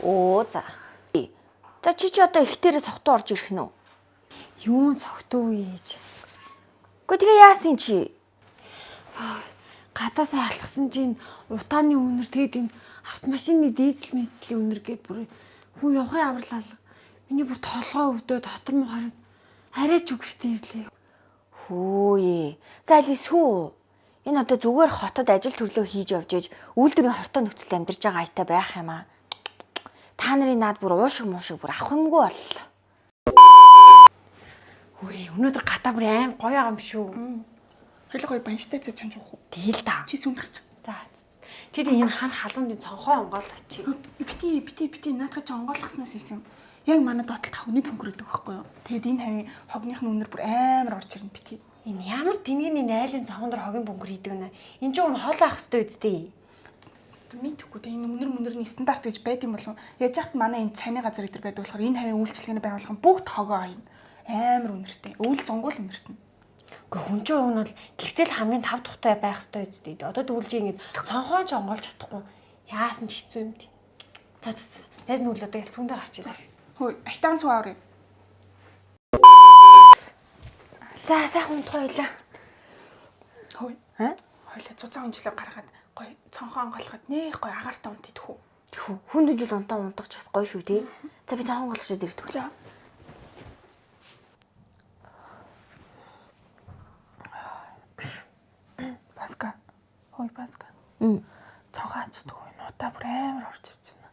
Оо за. За чи чи одоо ихтэрээ согтуу орж ирэх нь үү? Юун согтуу ээж. Гэхдээ тэгээ яасан чи? Гадаасаа алхсан чинь утааны үнэр, тэгээд энэ автомашины дизель мэдслийн үнэр гээд бүр хүн явахын аврал алга. Миний бүр толгой өвдөө, дотор муу хараад арай ч үгэртэй ирлээ. Хөөе. За аль сүү. Энэ одоо зүгээр хотод ажил төрлөө хийж явж ээж үйлдвэрийн хортой нөхцөлд амьдарч байгаа айтай байх юм аа. Та нарын наад бүр уушиг муушиг бүр авах юмгүй боллоо. Үгүй, өнөөдөр гадаа бүр аим гоё байгаа юм шүү. Хоёул гоё банштай цай чанж уух уу? Тэгэл та. Чи сүнгарч. За. Чи тэг энэ хар халуунд энэ цонхоо онгоол очив. Бити бити бити наадах чи онгойлгосноос исэн. Яг манай доотлолт хогны пүнкэр өгдөг байхгүй юу? Тэгэд энэ хавийн хогных нь үнэр бүр амар орж ирнэ бити. Энэ ямар тэнгиний найлын цонхон дор хогийн бөнгөр хийдэг нэ. Энд чинь өмнө хоолоо авах хэрэгтэй үсттэй. Мэдхгүй тэ, энэ үнэр мүнэрний стандарт гэж байд юм болов уу? Яаж яхад манай энэ цайны газар өдр байдаг болохоор энэ хавийн үйлчлэгээний байгууллага бүгд хогоо аяна. Амар үнэртэй. Өвөл зунгуул үнэртэн. Гэхдээ хүн чинь уг нь бол гэртэл хамгийн тав тухтай байх хэрэгтэй үсттэй. Одоо тэгвэл чи ингэж цонхоо ч онгоолж чадахгүй. Яасан ч хэцүү юм тий. За за за. Найз нүгэл одоо сүндэ гарч ирээ. Хөөе, айтаан суу аврыг. За сайхан унтах байлаа. Хөөе. Аа? Хойлоо цуцаан хүнчлээ гаргаад гоё цонхоо онгойлгоход нэх гоё агаартай унт идэх үү? Тэхүү. Хүн дэжил унтаа унтах ч бас гоё шүү тий. За би цаахан голчод ирдэг. За. Баска. Хөөе, Баска. Цонхоо ачдаг үү? Нутаа бүр амар орж ирж байна.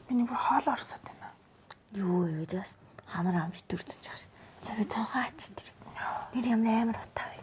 Миний бүр хоол орсод байна. Юу вэ бас хамар ам битүүрсэн ч ааш. За би цонхоо ачаад ир. Нэр ямар амар утаа вэ?